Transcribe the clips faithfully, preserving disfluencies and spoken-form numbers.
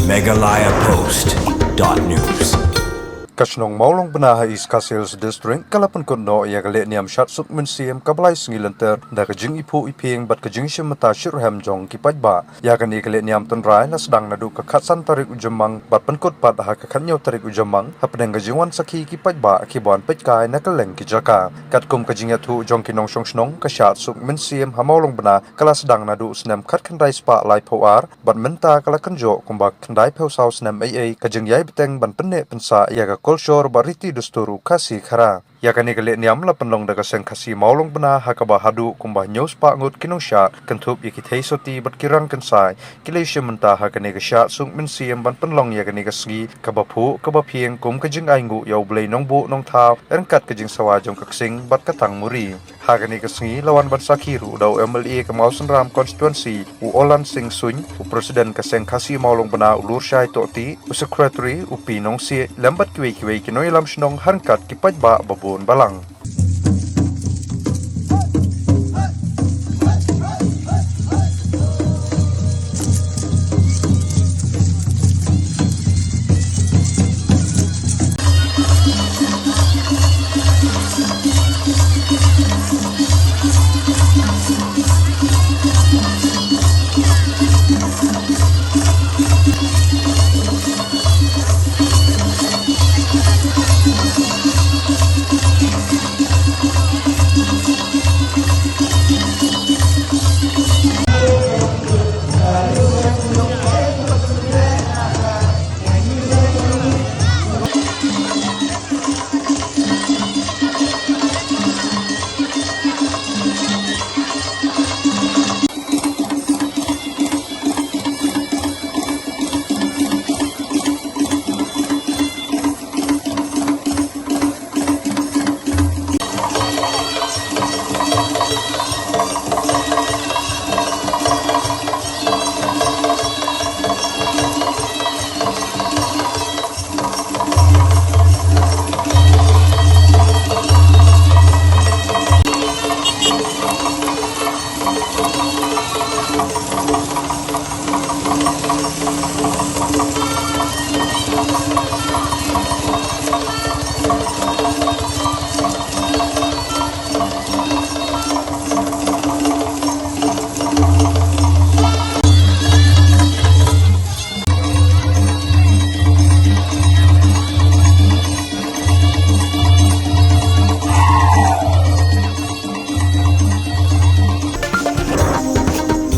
Meghalaya Post dot news. Ka shnong Mawlong Bna ha East Khasi Hills District ka la pynkut noh ïa ka lehniam Shad Suk Mynsiem kaba lai sngi lynter da ka jingiphuh iphieng bad ka jingshim bynta shitrhem jong ki paidbah. Ïa kane ka lehniam tynrai la sdang naduh ka khatsan tarik u Jymmang bad pynkut pat ha ka khathynñiew tarik u Jymmang hapdeng ka jingwan sakhi ki paidbah kiba wan peitkai na kylleng ki jaka. Katkum ka jingïathuh jong ki nongshong shnong, ka Shad Suk Mynsiem ha Mawlong Bna ka la sdang naduh u snem khatkhyndai spah laiphew ar bad mynta ka la kynjoh kumba khyndaiphew saw snem eiei ka jingïai bteng ban pynneh pynsah ïa ka kolshor bad riti dustur u Khasi Khara. Ïa kane ka lehniam la pynlong da ka Seng Khasi Mawlong Bna ha kaba haduh kumba hynñiew spah ngut ki nongshad, kynthup ïa ki theisotti bad ki rangkynsai, ki la ïashim bynta ha kane ka Shad Suk Mynsiem ban pynlong ïa kane ka sngi kaba phuh kaba phieng kum ka jingainguh ïa U Blei Nongbuh Nongthaw ryngkat ka jingsawa jong ka ksing bad ka tangmuri. Ha kane ka sngi la wan ban sakhi ruh da u M L A ka Mawsynram Constituency u Oland Singh Suin, u President ka Seng Khasi Mawlong Bna u Lurshai Tohti, u Secretary u P Nongsiej, lem bad kiwei kiwei ki nongïalam shnong ryngkat ki paidbah babun balang.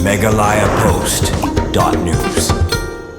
Meghalaya Post dot news.